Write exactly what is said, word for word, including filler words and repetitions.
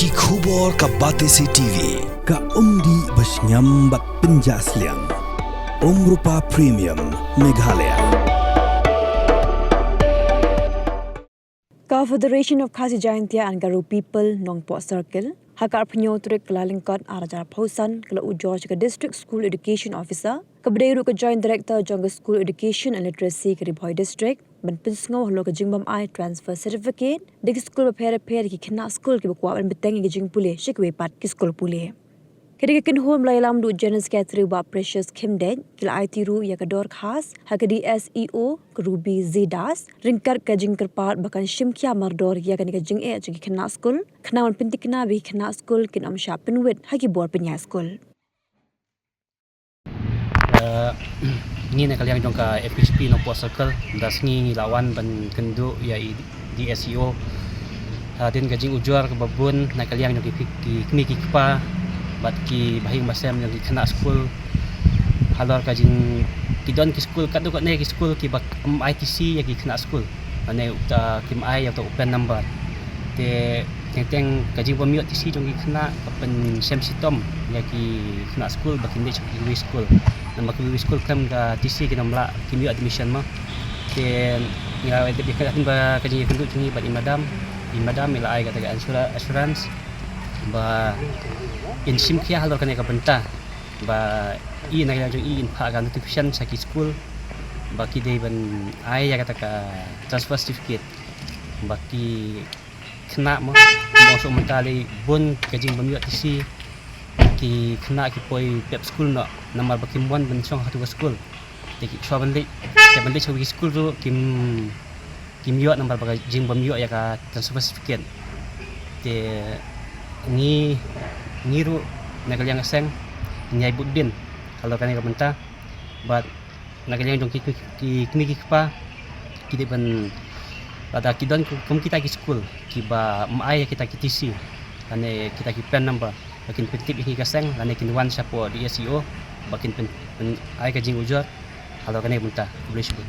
Ki khubor ka Batesi T V, ka umdih ba shngiam bad pynjah sliang. Umrupa Premium, Meghalaya. Ka Federation of Khasi Jaintia and Garo People Nongpoh Circle, ha ka arphew hynñiew tarik Kyllalyngkot arhajar arphew san, ka la ujor sha ka District School Education Officer, kaba dei ruh ka Joint Director jong ka School Education and Literacy ka Ri Bhoi District, ban pynsngew halor ka jingbym ai transfer certificate da ki skul bapher bapher ïa ki khynnah skul kiba kwah ban bteng ïa ka jingpule sha kiwei pat ki skul pule. Ka dei ka kynhun ba la ïalam da u General Secretary Bah Precious Khymdeit, ki la aiti ruh ïa ka dorkhas ha ka D S E O ka Ruby Z Das, ryngkat ka jingkyrpad ba kan shim khia mardor ïa kane ka jingeh jong ki khynnah skul, khnang ban pynthikna ba ki khynnah skul kin ym shah pynwit ha ki bor pynïaid skul. Eh, ngi na ka liang jong ka F K G P Nongpoh Circle, mynta sngi ngi la wan ban kynduh ïa i D S E O hadien ka jingujor kaba bun na ka liang jong ki, ki kmie ki kpa bad ki bahaïing bahasem jong ki khynnah skul. Halor ka jing, ki don ki skul katto katne ki skul kiba ym ai T C ïa ki khynnah skul. Lane uta kim ai ïa uta u pen number. Te teng teng ka jingbym ïoh T C jong ki khynnah ka pynshem shitom ïa ki khynnah skul ba kin leit sha kiwei skul. Namar kiwei skul khlem ka T C kin ym lah, kim ïoh admission mo. Te ngi la dep ïa ka, ba ka jingïakynduh jong ngi bad i madam, i madam i la ai kata ka assura-, assurance ba in shim khia halor kane ka bynta. Ba i na ka liang jong i in phah ka notification sha ki skul ba ki dei ban ai ïa kata ka transfer certificate. Ba ki khynnah mo, bad shuh mynta lei bun ka jingbym ïoh T C, ki khynnah ki poi pep skul noh namar ba kim wan ban shong ha katu ka skul. Te ki shuwa ban leit, te ban leit sha kiwei ki skul ruh kim, kim ïoh namar ba ka jingbym ïoh ïa ka transfer certificate. Te ngi, ngi ruh na ka liang ka seng ngi ai bud dien halor kane ka bynta. Bad na ka liang jong ki, ki, ki kmie ki kpa, ki dei ban, lada ki don kum, kum kita ki skul kiba ym ai ïa kita ki T C lane kita ki pen number, ba kin pyntip ïa ngi ka seng lane kin wan shapoh D S E O ba kin pyn, pyn ai ka jingujor halor kane ka bynta. Khublei shibun.